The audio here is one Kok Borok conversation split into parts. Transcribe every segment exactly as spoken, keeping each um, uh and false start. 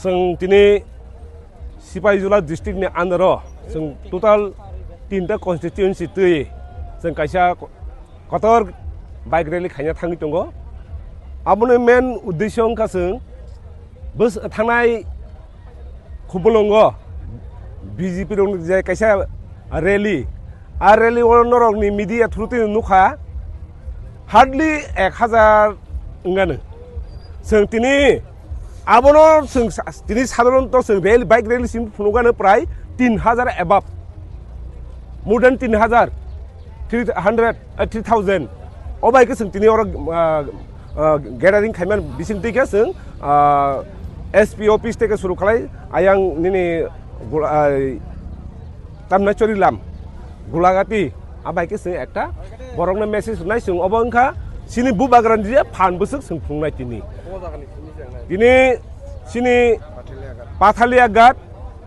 Chwng tini Sipaijala district ni under o chwng total tinta constituency twi chwng kaisa kotor bike rally khaina thangwi tongo. Aboni main uddesyo wngkha chwng bwswk thangnai Khumulwngo B J P rokni je kaisa rally, a rally o norokni media through twi nukha, hardly ek hazar wngano. Chwng tini abono chwng sa-, tini sadharanto chwng rally, bike rally simi phunukgano prai tin hazar above, more than tin hazar, three hundred, eh, three thousand. O bai khe chwng tini oro, ah, ah, gathering khaiman bising twi khe chwng, ah, S P office tei khe suru khlai ayang nini gula-, ai, tamna chori lam Gulagati, a bai khe chwng ekta borokno message rwnai chwng obo wngkha chini bubagrani je phan bwswk chwng phunuknai tini. Tini chini Pathalia Ghat,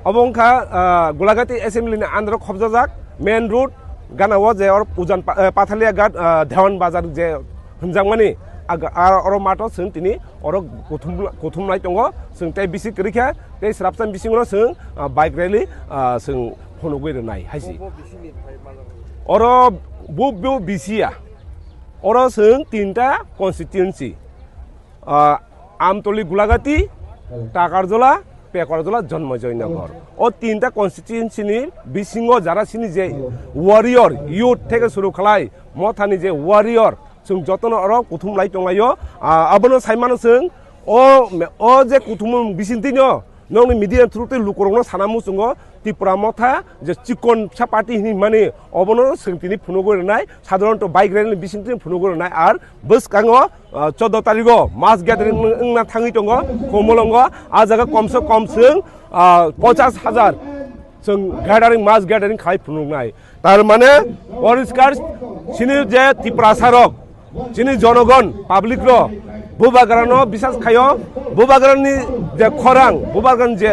obo wngkha, ah, Gulagati assembly ni under o khobjajak main road, gana o je or Ujan Pa-, eh, Pathalia Ghat, ah, Dewan Bazar je hwnjakmani, a ga-, a oro mato chwng tini oro kuthum, kuthum lai tongo, chwng tei bisi kwrwi khe tei swrapsa bisingo chwng, ah, bike rally, ah, chwng phunugwi rwnai hai se. Oro bo, bo bisi ya, oro chwng tinta constituency, ah, Amtoli, Gulagati, Takarjola, Pekorjola, Jonmojoynagar. O tinta constituency ni bisingo jara sini je warrior, youth theke suru khlai, mothani je warrior, chwng jotono oro kuthum lai tonglaio. Ah, abono saimano chwng o, o je kuthumung bisingtwino nokni media through tei lukurokno sana muchungo Tipra Motha je chikon sa party hinwi mani obono chwng tini phunugwi rwnai, sadharanto bike rally ni bisingtwino phunugwi rwnai. Ar bwskango, ah, choudo tarigo mass gathering wng-, wngna thangwi tongo Khumulwngo, a jaga komse kom chwng, ah, pochas hazar chwng gathering, mass gathering khai phunuknai. Tar mane poriskar chini je Tiprasa rok, chini jonogon, public rok, bubagrano bisas khaio, bubagrani je khorang, bubagrani je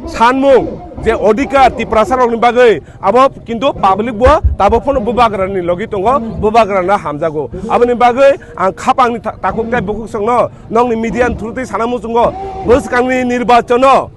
sanmung, je odhikar Tiprasa rokni bagwi, abo kintu public bo tabo phano bubagrani logi tongo, bubagrano hamjago. Aboni bagwi ang khapangni ta-, takhuk tei bukhuk songno nokni media ni through twi sana muchungo, bwskangni nirbachono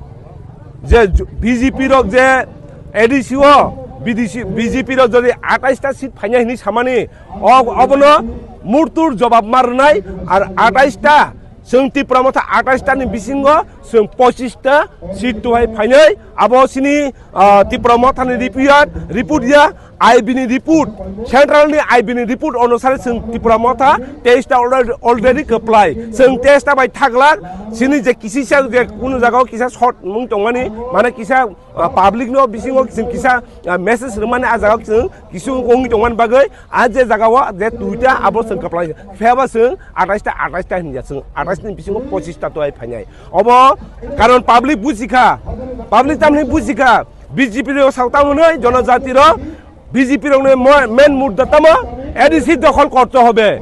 je B J P rok je A D C o, B D C, B J P rok jodi atais ta seat phainai hinwi samani, o-, obono murtur jobab ma rwnai. Ar atais ta, chwng Tipra Motha atais ta ni bisingo chwng pochis ta seat tuhai phainai, abo chini, ah, Tipra Motha ni report, report ya, I B ni report, central ni I B ni report onusare chwng Tipra Motha teis ta already, already kwplai. Chwng teis ta bai thaglak, chini je kisisa je kunu jagao kisa short wng tongmani, mane kisa, ah, public no bisingo chwng kisa, ah, message rwmani, a jagao chwng kisu wngwi tongmani bagwi, a je jagao je twi ta abo chwng kwplai. Phiya ba chwng atais ta, atais ta hinja chwng atais ni bisingo pochis ta tuai phainai. Obo karon public bujikha, public tamni bujikha, B J P rok sao tamo hwnwi jonojati rok, B J P rokni mo-, main mudda tamo A D C dokhol korte hobe.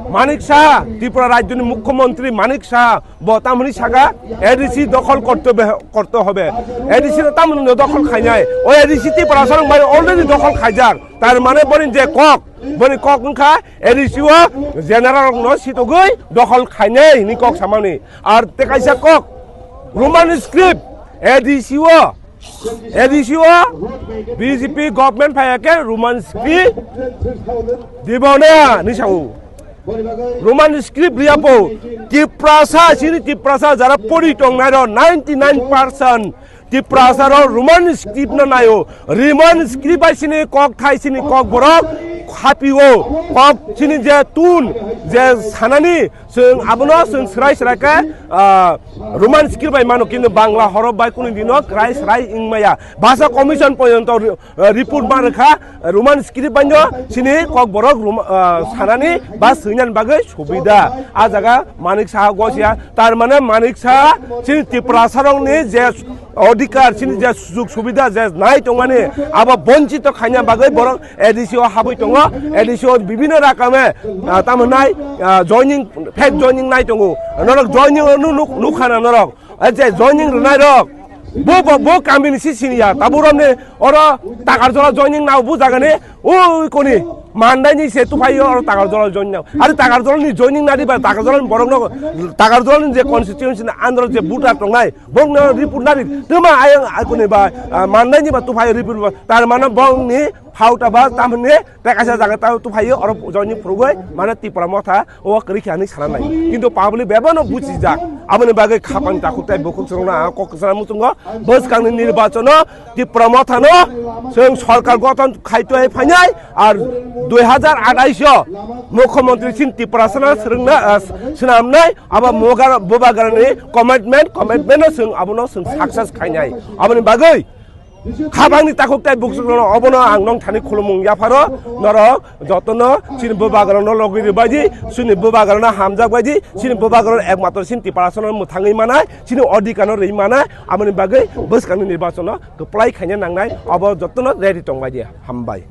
Manik Saha, Tripura rajyoni mukhyamantri Manik Saha, bo tamoni saka A D C dokhol korte be-, korte hobe. A D C no tamoni dokhol khainai. O A D C Tiprasa rok bai already dokhol khaijak. Tar mane boni je kok, boni kok wngkha A D C o general rokno sitogwi dokhol khainai hwnwi kok samani. Ar tei kaisa kok, Roman script, A D C o, A D C o, B J P government phai khe Roman script dibo na hwnwi sao. Roman script riya po, Tiprasa, chini Tiprasa jara pori tongnai rok ninety nine percent Tiprasa rok Roman script no naio. Roman script bai chini kok thai, chini kok borok happy o. Kok chini je tun, je sanani, chwng abono chwng srai srai khe, ah, Roman script bai mano, kintu Bangla horof bai kunu dino krai srai wng maya. Bhasha Commission porjonto ri-, ah, report ma rwkha, Roman script bai no chini kok borok Rom-, ah, sanani ba swinani bagwi subida. A jaga Manik Saha gosiya, tar mane Manik Saha chini Tiprasa rokni je odhikar, chini je sujug subida je nai tongmani, abo bonchito khaina bagwi borok A D C o habwi tongo, A D C o bibhinno rakame, ah, tamo nai, ah, joining, fake joining nai tongo. Norok joining o nu-, nuk-, nukha na norok. Ah, je joining rwnai rok. Bo, bo, bo kamini si sini ya. Tabu romni oro Takarjola joining nao bo jagani. Oi koni. Mandaini se tuphaio oro Takarjala join nang. Ari Takarjalani joining nari ba Takarjalani borokno, Takarjalani je constituency ni under je voter tongnai, borokno report nari. Tuma ayang akuni ba, ah, Mandaini ba tuphaio report ba. Tar mane bongni hauta ba tamni tekaisa jaga ta tuphaio oro joining phurugoi mane Tipra Motha o kwrwi khe ani sana nai. Kintu public bebano bujijak. Aboni bagwi khapang takhuk tai bukhuk srwngno ang kok kwchwna muchungo. Bwskangni nirbachano Tipra Mothano chwng sorkar gothon khaitwi phainai, ar dui hajar athais o mukhyamantri sin Tiprasano swrwngna, ah, swnamnai, abo mogar-, bubagrani commitment, commitment no chwng abono chwng success khainai. Aboni bagwi khabangni takhuk tai bukhuk srwngno obono ang nong thani khulumung yapharo norok jotono chini bubagrano logwi rwbaidi, chini bubagrano hamjakbaidi, chini bubagrano ekmatro sin Tiprasano mwthangwi manai, chini odhikar no rwi manai, aboni bagwi bwskangni nirbachano kwplai khaina nangnai, abo jotono ready tongbaidi. Hambai.